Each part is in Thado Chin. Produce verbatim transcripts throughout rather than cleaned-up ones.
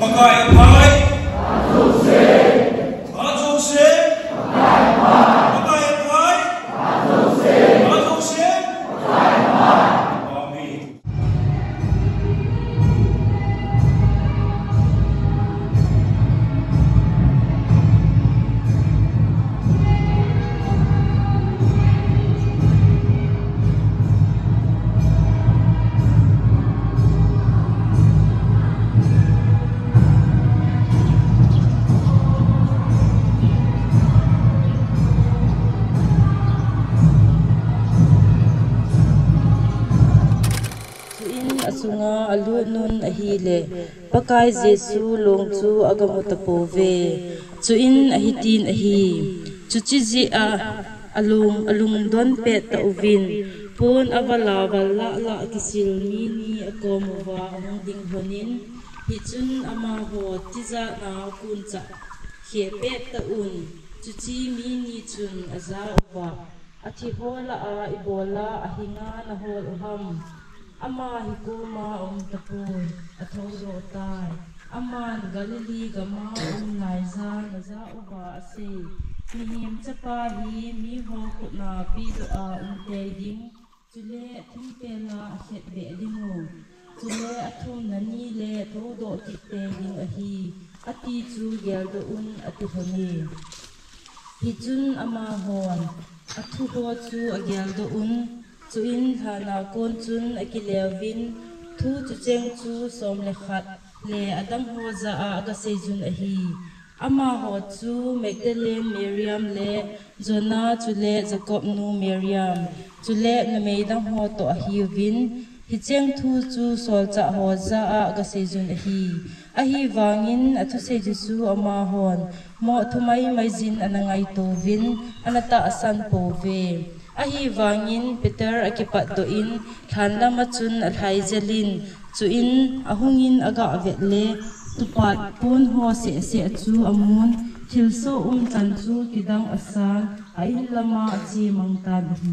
Pakai aphai. Phat jouse. Pakai aphai. Phat jouse. Amen. Chuin achunga alut nun ahile, Pakai Jesu long chu agamu tapouve. Chuin ahitin ahi, chuche jeh a alung, alungdon pet tauvin, pon avala val lah lah kisil mi ni akom uva ahung ding lhonin, hichun amaho tijat na kuncha khe pet tauvin, chuche mi ni chun aja uva, Athiho lah a ibola ahinga nahol uham? Ama hi koma aum tapoi, athoudoh tai. Aman Galilee gama um naijan aja uva asei, Mihem Chapa hi miho khutna pedoh a um tei ding, chule thingpel a akhetbeh dingu, chule athumna nile thoudoh kit tei ding ahi, ati chu geldoh un, ati lhone. Hichun amahon athuho chu ageldoh un, chuin lhana kon chun akileuvin, thu chucheng chu som le khat le adangho jah a agaseijun ahi. Amaho chu Magdalene Mariam le Joanna chule Jacob nu Mariam, chule numei dangho toh ahiuvin, hicheng thu chu solchahho jah a agaseijun ahi. Ahivangin athuseiju chu amahon moh thu maimai jin ana ngaitouvin, ana tahsan pouve. Ahivangin Peter akipatdoh in, lhan lama chun alhaijelin, chuin ahungin agah vetle, tupat ponho sehseh chu amun, thilsoh umchan chu kidang asan, a-in lama ache mangtan ahi.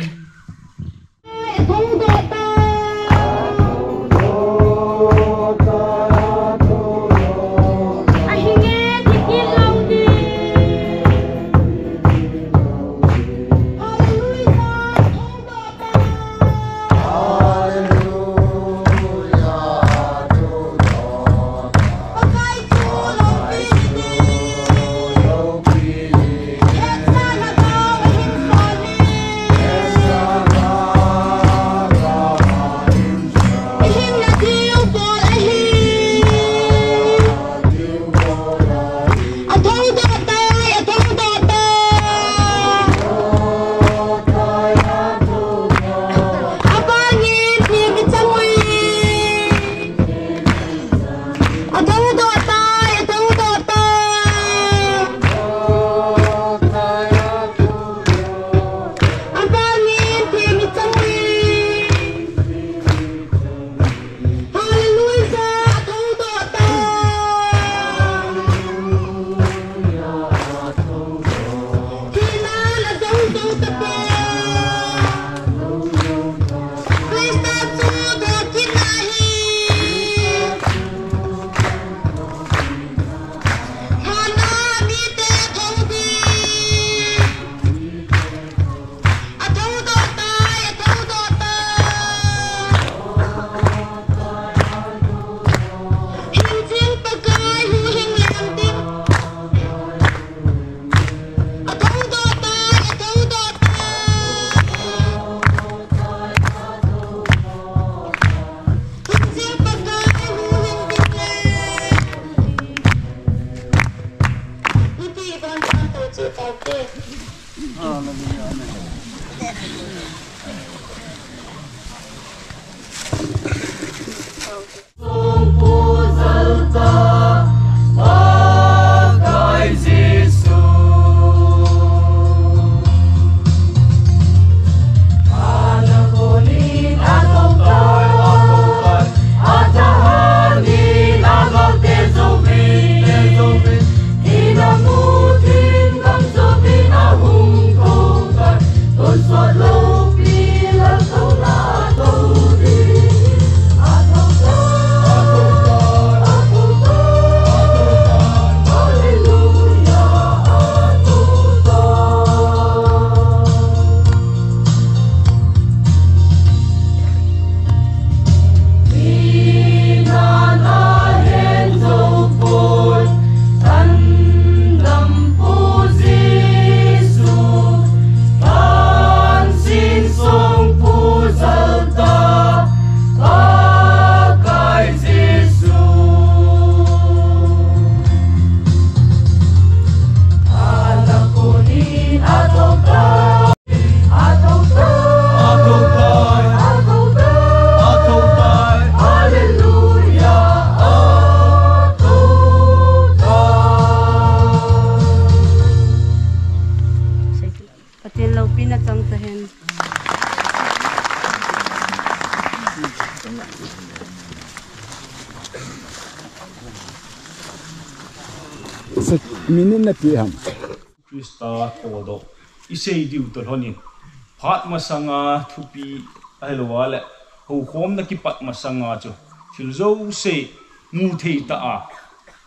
Sa, minute na pi ham. Christa thodoh isei diu toh lhonin, phat masanga thupi ahilouleh houkhomna kipat masanga chu thil jouse mu thei tah a,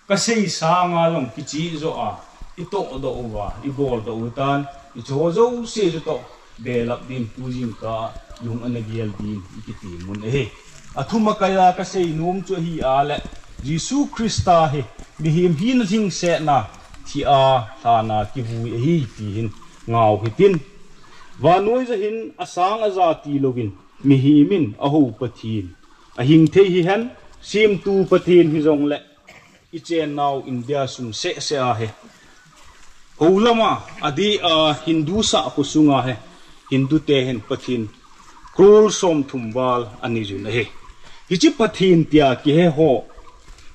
kasei sanga jong kichih joh a, itohdoh uva, igoldoh u tan, hicheho jouse chutoh belap din tujingkah lung ana gel din ikiti mun ahi. Athum a kaiya kasei nom chu ahi a leh, Jesu Christa hi mihem hina lhingsetna, thi a lhan a kivui ahi ti hin ngah hitin. Vannoi ja hin asang aja tilouvin, mihem in ahou Pathen, ahing thei hihen, semtu Pathen hijongleh, ichennau India sung sehseh a hi, hou lama adeh a Hindu sahkhol sunga hi, Hindu te hin Pathen crore somthum val anei jun ahi. Hiche Pathen tia kihe ho,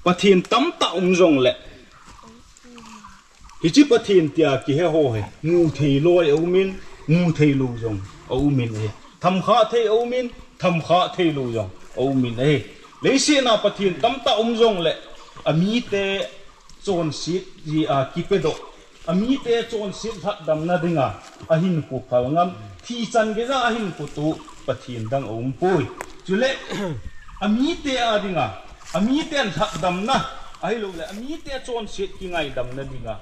Pathen tamtah um jongleh, hiche Pathen tia kihe ho hi, mu thei loi aumin, mu thei lou jong aumin ahi. Thamkhah thei aumin, thamkhah thei lou jong aumin ahi. Leiset a Pathen tamtah um jongleh, amite chonset jeh a kipedoh, amite chonset lhatdamna dinga ahinkho phalngam, thi chan geija ahinkho toh Pathen dang aumpoi. Chule, amite a dinga, amiten lhatdamna, ahilouleh amite chonset kingaidamna dinga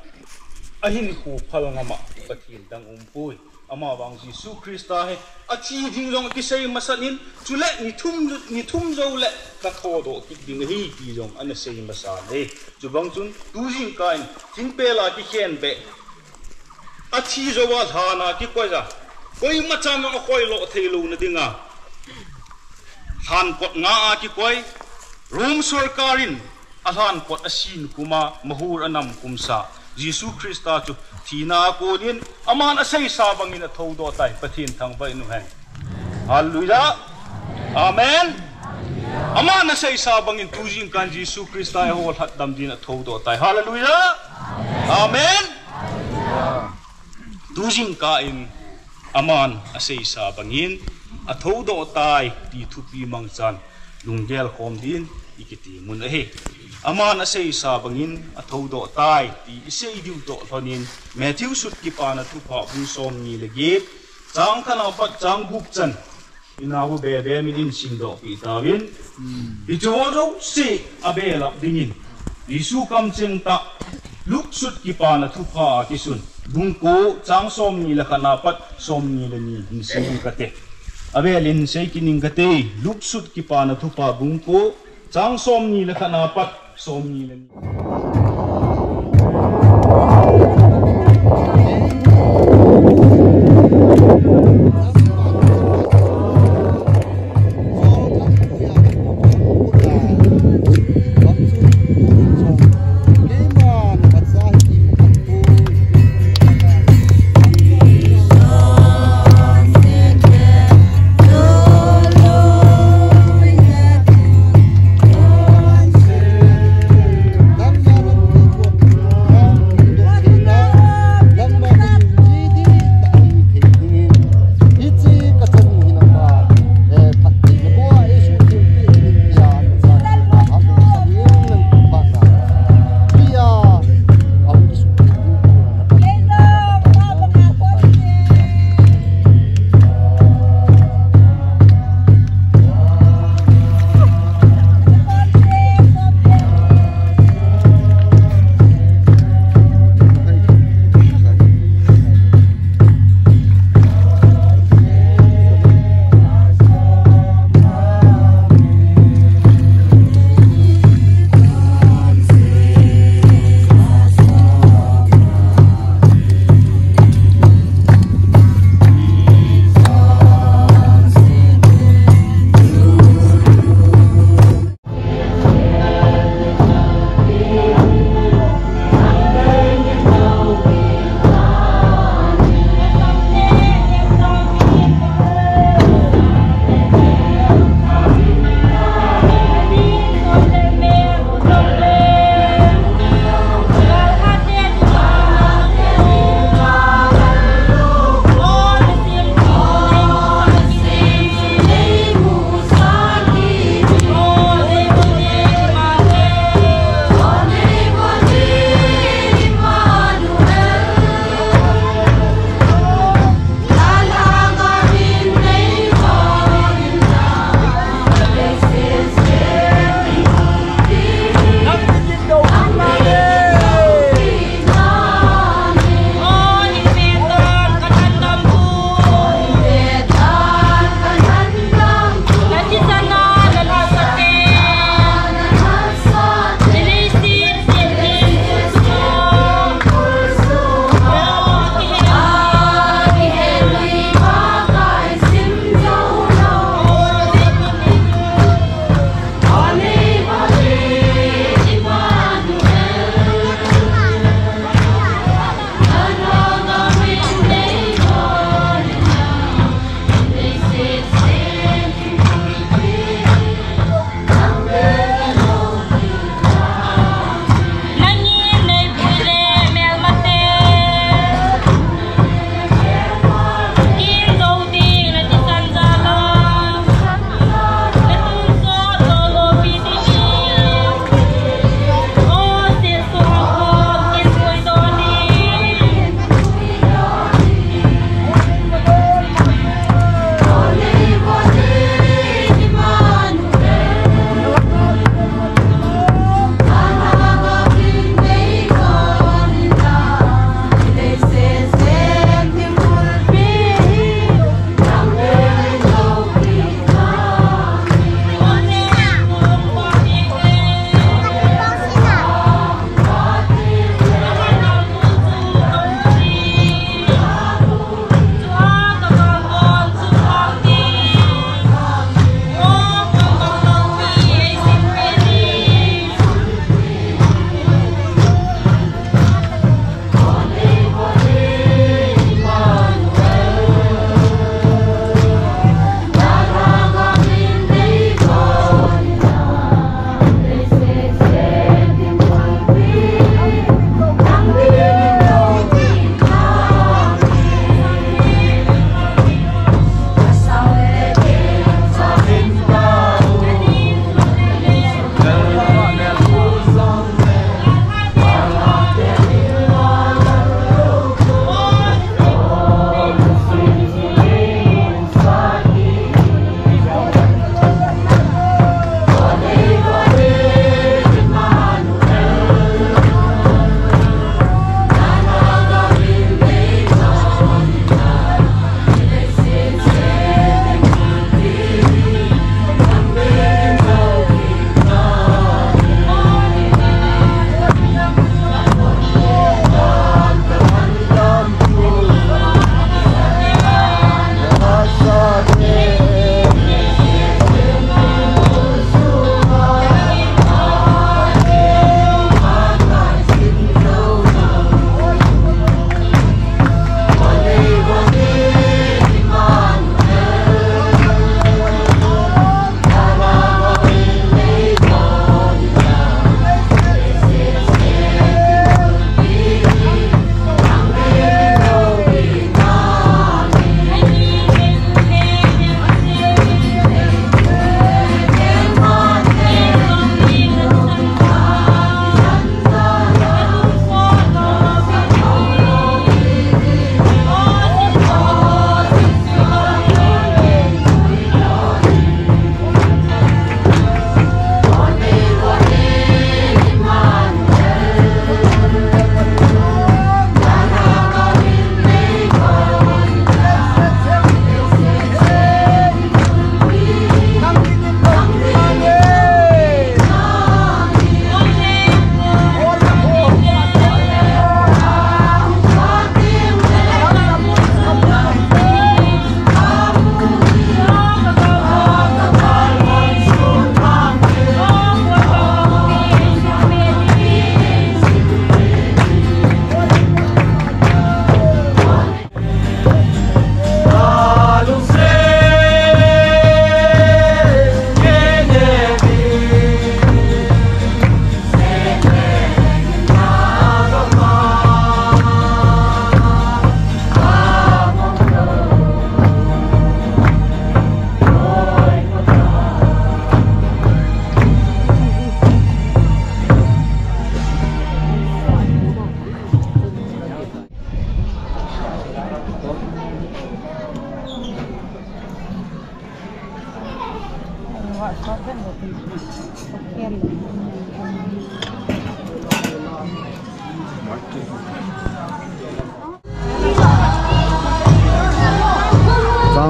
ahinkho phalngam a Pathen dang aumpoi. Amavang Jesu Christa hi athi ding jong kisei masanin, chule ni thum, ni thum jouleh kathodoh kit ding ahi ti jong ana sei masan ahi. Chubang chun tujingkah in thingpel a kikhenbeh, athi jouva lhan a kikoiya, koimachan jong akhoilo theilouna dinga lhan kot nga a kikoi, Rome sorkar in alhan kot asin kum a, mahur anam kumsa Jesu Christa chu thina a konin, aman aseisa bangin athoudoh tai. Pathen thangvah in uhen. Hallelujah. Amen. Aman aseisa bangin tujingkah in Jesu Christa eiho lhatdam din athoudoh tai. Hallelujah. Amen. Tujingkah in aman aseisa bangin athoudoh tai ti thupi mangchan lunggel khom din ikiti mun ahi. Aman aseisa bangin athoudoh tai ti isei diu toh lhonin, Matthew sut Kipana Thupha bung somni le get, chang khat a pat chang gup chan, inau bebe min in simdoh peh tauvin. Hicheho jouse abelap dingin, Jesu kamcheng tah, Luke sut Kipana Thupha a kisun, bung ko, chang somni le khat a pat somni le ni hin sim kate. Avel in sei kit ing kate, Luke sut Kipana Thupha bung ko, chang somni le khat a pat somni le ni.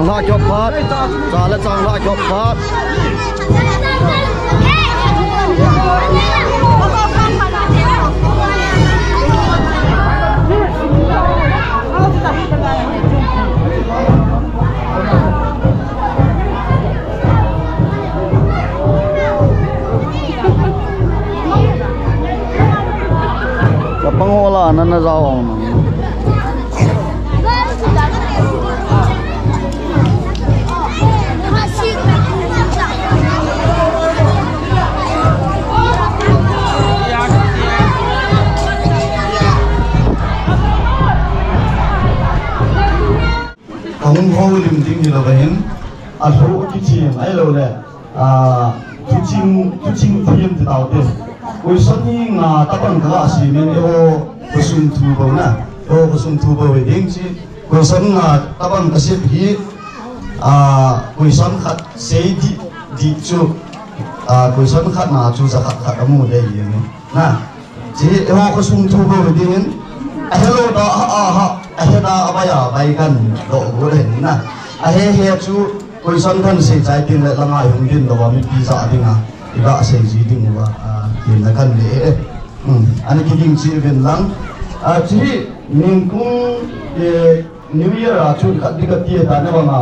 Lah kiop phat. Cha le chang lah kiop phat. Ka pang ho lah na na jao ang. Ka hung houlim ding hilou ahin, alhoh kichen ahilou le, ah, thuching, thuching thiem ti tau te. Question hi nga tabang ka lah sem in, eiho khosung thu bou na, eiho khosung thu bou hi ding chi. Question nga tabang ka sep hi, ah, question khat sei dih, dih chu, ah, question khat na chu ja khat khat amu dei hi na. Chi, eiho khosung thu bou hi ding in, ahelou da, a, a, a, ahe da, abai a, bai kan doh go le na. Ahe he chu, question kan sei chai tin le, langa hung din doh a, mipi ja ding a, i ga sei ji ding uva, a, tin na kan le e. Hmm, ani kiding chi vin lang. A, chi, ningkum, e, New Year a chu khat ding ka ti ta na bang a,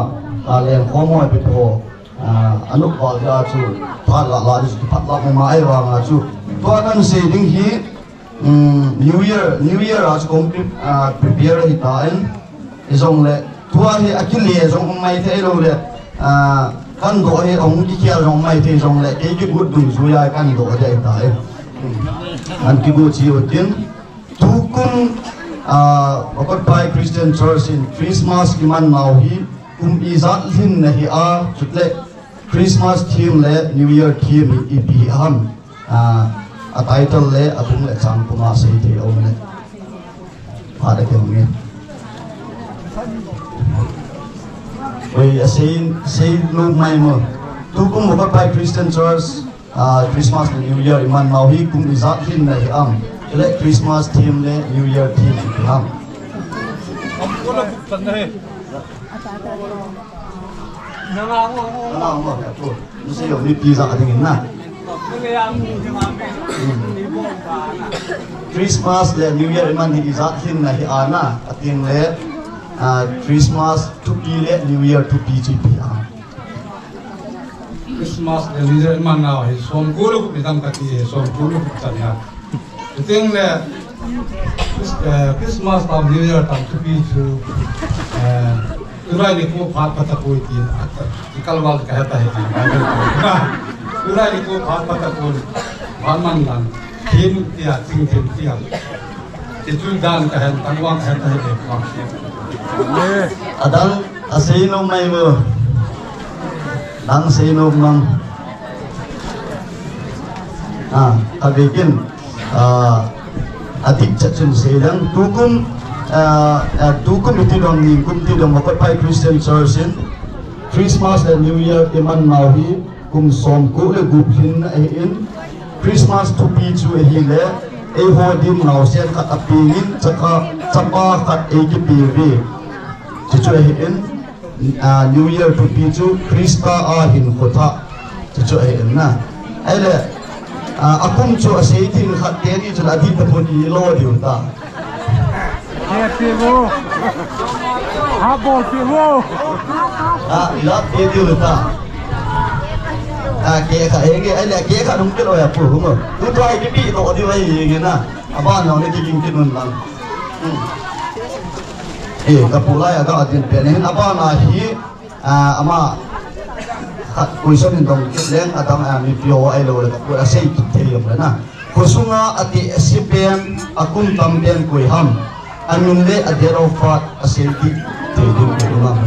a, leng khom hoi pit ho. Ah, anop val dia chu, phat lah lah ding chu, phat lah mama ai vang a chu. Tua kan sei ding hi, um, New Year, New Year a chu kong pre-, ah, prepare hi ta in, hi jong le, tua hi akile jong um mai thei lou le, ah, kan doh hi ong kikhel jong um mai thei jong le, kei kigot dungjui a kan doh dia hi ta in. Hmm. An kigo chi u tin, Tukum, ah, Mokokchung Christian Church in Christmas i man nau hi kum ijat lhin na hi a, chutle Christmas theme le New Year theme hi ipi ham. Ah, a title le a bung le chang puma sei thei um le. Phat a keu nge. Oi, a sei, sei lou mai mo. Tukum Mokokchung Christian Church, Ah, Christmas le New Year i man nau hi kum ijat lhin na hi am. Chule Christmas theme le New Year theme hi ham. Nang a ngo, ngo, ngo. Nang a ngo, ya tu. Nusei yo, mipi ja ding in na. Christmas le New Year i man hi ijat lhin na hi a na. Atin le, ah, Christmas thupi le New Year thupi chu ipi ham. Christmas le New Year i man nau hi som ko le gup ni dam ka ti hi, som ko le gup chan na. Ti teng le, Chris-, eh, Christmas tam New Year tam thupi chu, eh, tulai ni ko phat pata ko ti, a, ti kalwal ka heta hi. Tulai ni ko phat pata ko, phat man lang, thim tia, ting thim tia. Ti chu dan ka hen, tang wang ka hen ta hi le, wang. Adang, Asei nom mai mo. Dang sei nom mang. Ah, abekin. Ah, adik chat chun sei dang. Tukum, ah, ah, tukum iti dong ningkum iti dong Mokokchung Christian Church in Christmas le New Year i man nau hi kum som ko le gup lhin ahi in, Christmas thupi chu ahi le, eiho din naosen khat apeng in, chaka, chapa khat eikipe uve. Chuchu ahi in, ah, New Year thupi chu Christa a hinkho thah. Chuchu ahi in na. Ahile, ah, akum chu asei din khat teni chun adih tapon ilo diu ta. Ke pi vo. Ha bol pi vo. Ah, ila pe diu ta. Ah, ke kha henge, ahile ke kha nung ke lo ya pu hung. Tu tu ai pi pi lo diu ai henge na. Aba na ne ki king kin nun lang. Hmm. Eh, ka pu lai aga adin pe ne. Aba na hi Ah, ama, khat question in dong kit leng, adang, ah, mipi ho ahilou le, ka pu asei kit thei jong le na. Khosunga ateh ase pen, akum tam pen koi ham. Amin le a date of birth asei kit thei ding koi ham.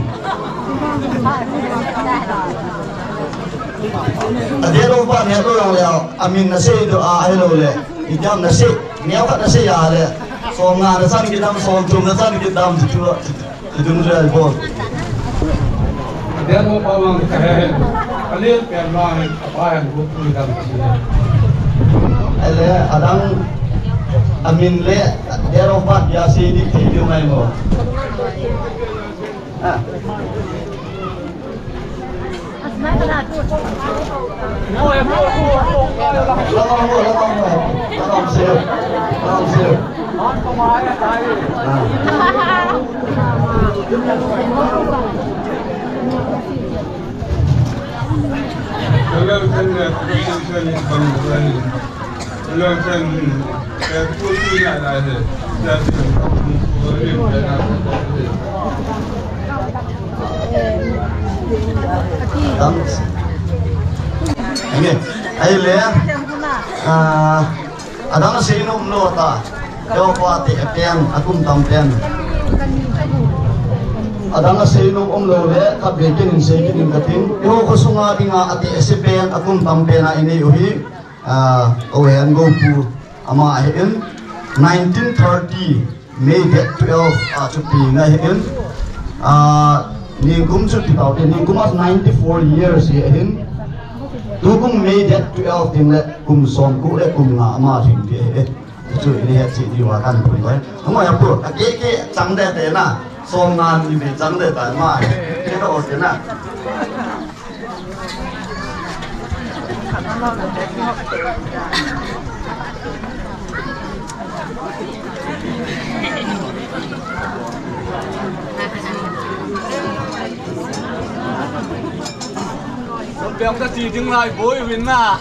A date of birth ne lo jong le, amin asei doh a ahilou le. Itam nasei, neo khat nasei a le. Som nga na chan kit dam, som thum na chan kit dam, chu chu. Idung jai bol. Date of birth lang kahe. Kalel pen lang, kapai ang group ni dam chi. Ahile, adang amin le date of birth ya sei di thei diu ngai mo. Ah. Dang. Ahi le. Ah, adang sei nom lou ta. Keu pa te pen, akum tam pen. Adang sei nom um lou le, khat vei ken in sei kit ing kating. Eiho khosunga dinga ate ase pen, akum tam pen a inei u hi. Ah, Ohen Gopu ama ahin, nineteen thirty, May date twelve, ah, chu peng ahin, ah, ningkum chu ti tau te, ningkum a ninety-four years hi ahin, tukum May date twelve ding le kum som ko le kum nga ama lhing ti ahi. Chu ini het chi diu a kan pun loi. Hamo ya pu, a ke ke chang de te na, som nga ni be chang de ta ma. Ke to o te na. Kon piang ta ti ding lai boi win na.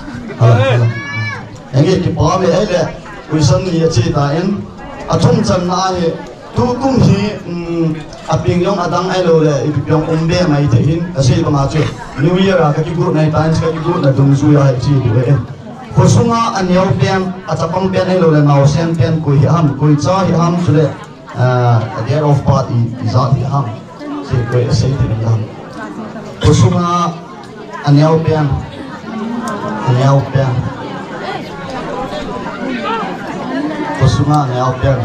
Henge, kipa me ai le, question ni a che ta in, a thum channa ahi, tukum hi, um, a peng jong adang ahilou le, ipi peng um be mai thei hin, a sei banga chu, New Year a ka kigot na hi, times ka kigot na dungjuia hi chi diu e. Khosunga a neo pen, a chapang pen ahilou le, naosen pen koi hi ham, koi cha hi ham chule, Ah, a date of birth i, ijat hi ham. Sei koi, sei ti ding ham. Khosunga a neo pen. A neo pen. Khosunga a neo pen.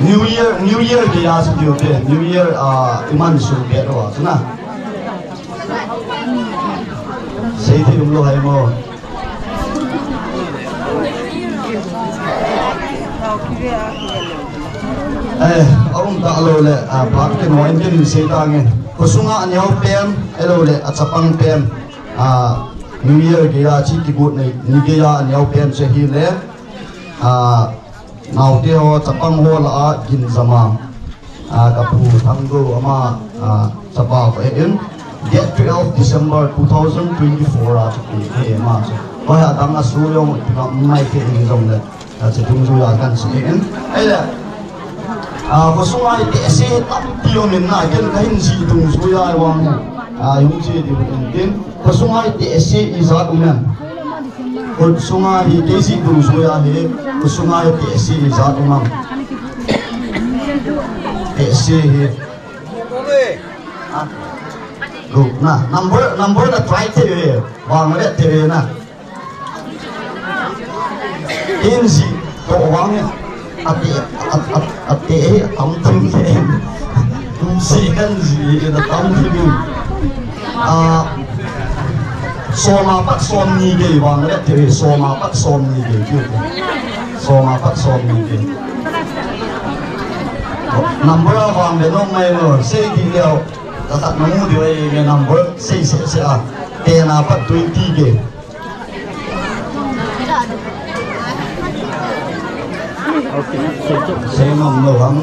New Year, New Year geiya chu diu te. New Year, ah, iman sung pe ro, chu na. Sei thei um lou hai mo. Eh, a um ta lou le, a, phat kei mo in kei in sei ta nge. Khosunga a neo pen, ahilou le, a chapang pen, a, New Year geiya chi kigot nei, ni geiya a neo pen che hi le, a, Naote ho, chapang ho lah a, ginjama, ah, ka pu Thanggo ama, ah, chapa ko e in, date twelve December two thousand twenty-four a chu pi e ma chu. Ko ha dang a su jong tima mai ke in jong le, ah, chu dungjuia kan sei in. Ahile, ah, khosunga hi te se tampi um in na, ken ka hin sei dungjuia vang, ah, hung sei ding in tin. Khosunga hi te se ijat um em. Khosunga hi kei sei dungjuia hi, khosunga hi te se ijat um am. Te se hi. Ah. Lu na, number, number na try te ve, vang le te ve na. Inji to vang a te, a, a, a te hi a tam tam ke. Kum si kan ji na tam ji ni. Ah, som apat som ni ke vang le te som apat som ni ke. Som apat som ni ke. Number a vang le nom mai lo, sei di leo. Ka tat na mu di wai le number sei sei sei a. Ten apat twenty ke. Sei nom lou ham.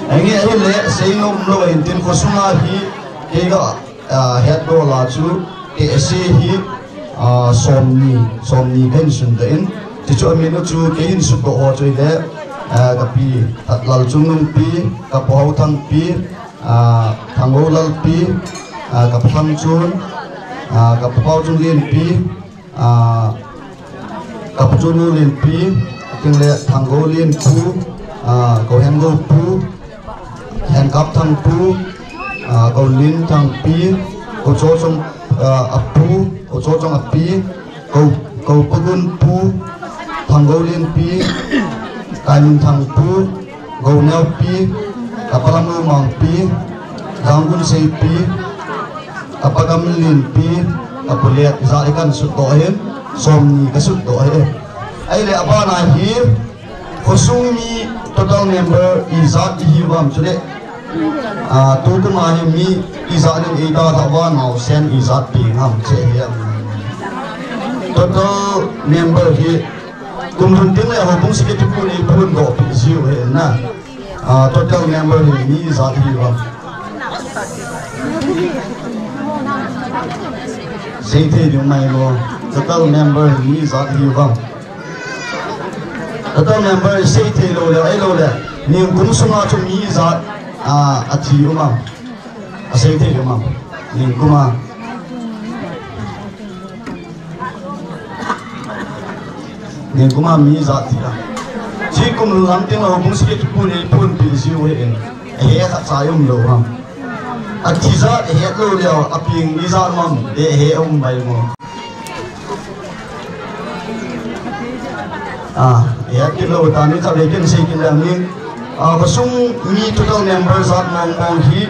Enge ahile sei nom lou in tin khosunga hi kei ga, ah, het dol a chu te se hi, ah, som ni, som ni ven sun da in. Ti chu amin u chu kei hin sut doh ho chu ile, ah, ka pi Thatlal Chungnungpi, ka pu Hauthangpi, ah, Thanggo Lalpi, ah, ka pu Thangchun, ah, ka pu Paochunglienpi, ah, ka pu Chunglienpi, ating le Thanggo Lienpu, ah, Kohen Gopu, Henkap Thangpu, ah, Kolin Thangpi, Kochochong, ah, apu, Kochochong api, Ko, Kopagun pu, Thanggo Lienpi, Kaiminthang pu, Goneopi, Kapalamumangpi, Janggun Seipi, Kapagam Lienpi, Kapulet, ijat ikan sut doh ahin, som ni ka sut doh ahi. Ahile abana hi, khosung mi Total member ijat ihiuvem chule, ah, tukum a hi mi ijat in eidalhah uva naosen ijat peng ham che hi. Total member hi kum lhun teng le houbung secretary pu in eiphondoh peh jiu ahi na. Ah, total member hi mi ijat ihiuvem. Seithei ding mai mo. Total member hi mi ijat ihiuvem. Total member seithei lou le, ahilou le, ningkum sunga chu mi ijat, ah, athi um am. Aseithei um am. Ningkum a. Ningkum a mi ijat thi a. Hiche kum lhun teng le houbung secretary pu in eiphonpeh jiu ahin. Ahe khatcha um lou ham. Athi jat ahet lou leh, apeng ijat um am, ahe um bai mo. Ah, ahet kit lou tan, ni khat vei kin sei kit leng ni. Ah, khosung mi total member jat mong mong hi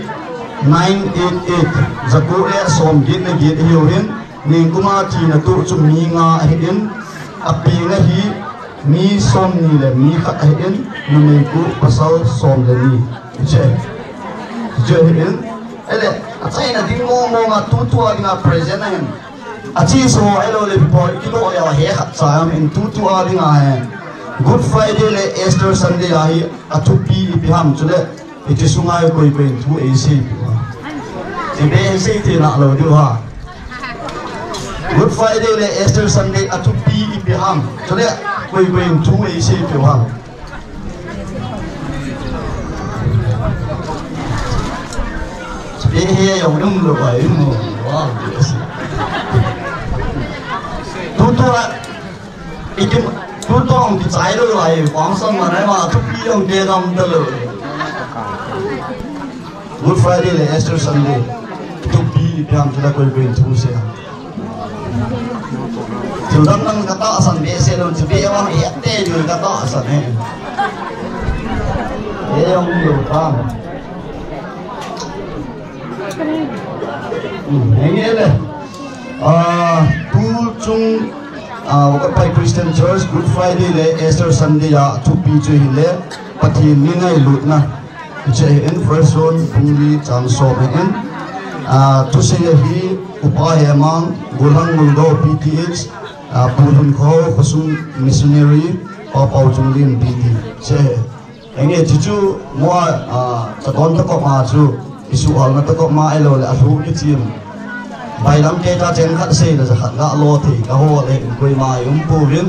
nine eight eight, jako le som get le get ahiuvin, ningkum a thina toh chu mi nga ahin, apeng ahi mi somni le mi khat ahin, numei ko pasal som le ni. Hiche, hiche ahin, ahile, achaina ding mong mong a tutua dinga present ahin. Ache so ahilou le pi po, ikidoh leh ahe khatcha ahin, tutua dinga hi Good Friday le Easter Sunday a hi athupi ipi ham chule, hiche sunga hi koi koi in thu eiseipeh u ham. Hiche beh seithei nalou diu ham. Good Friday le Easter Sunday athupi ipi ham chule, koi koi in thu eiseipeh u ham. Hiche hi jong um lou ahi mo. Wow. Tutua, ikim, tutua hung kichai lou ahi, function ma nai ma, thupi jong kigam talou. Good Friday le Easter Sunday, thupi ipi ham chule koi koi in thu sei a. Thil dang dang katahsan behseh lou, hiche beh vang hetthei diu katahsan e. Hijong lou tam. Hmm, henge le. Ah, tuchung, ah, Wakapai Christian Church, Good Friday le Easter Sunday a thupi chu hile, Pathen mi ngailutna. Hiche hi in, First John bung li chang som hi in. Ah, thusei hi Upa Hemang, Golhang Mulgo P T H, ah, Pu Lhunkho, khosung missionary, Pa Paochunglin P T. Hiche hi. Henge hiche chu mo a, ah, chadon tah koma chu, isuhholna tah koma ahilou le alhu kichim. Bailam kei ta cheng khat sei le jakhat ga lo thei kaho le in koima i um pouvin.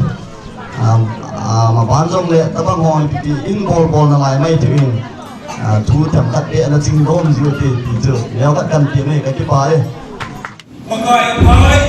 Ah, ah, maban jong le, tabang ho ipi ti in bol bol nalai mai thei in. Ah, thu themkhat beh na ching dom jiu te ti chu. Leo khat kan ti mai ka kipah e. Pakai phai,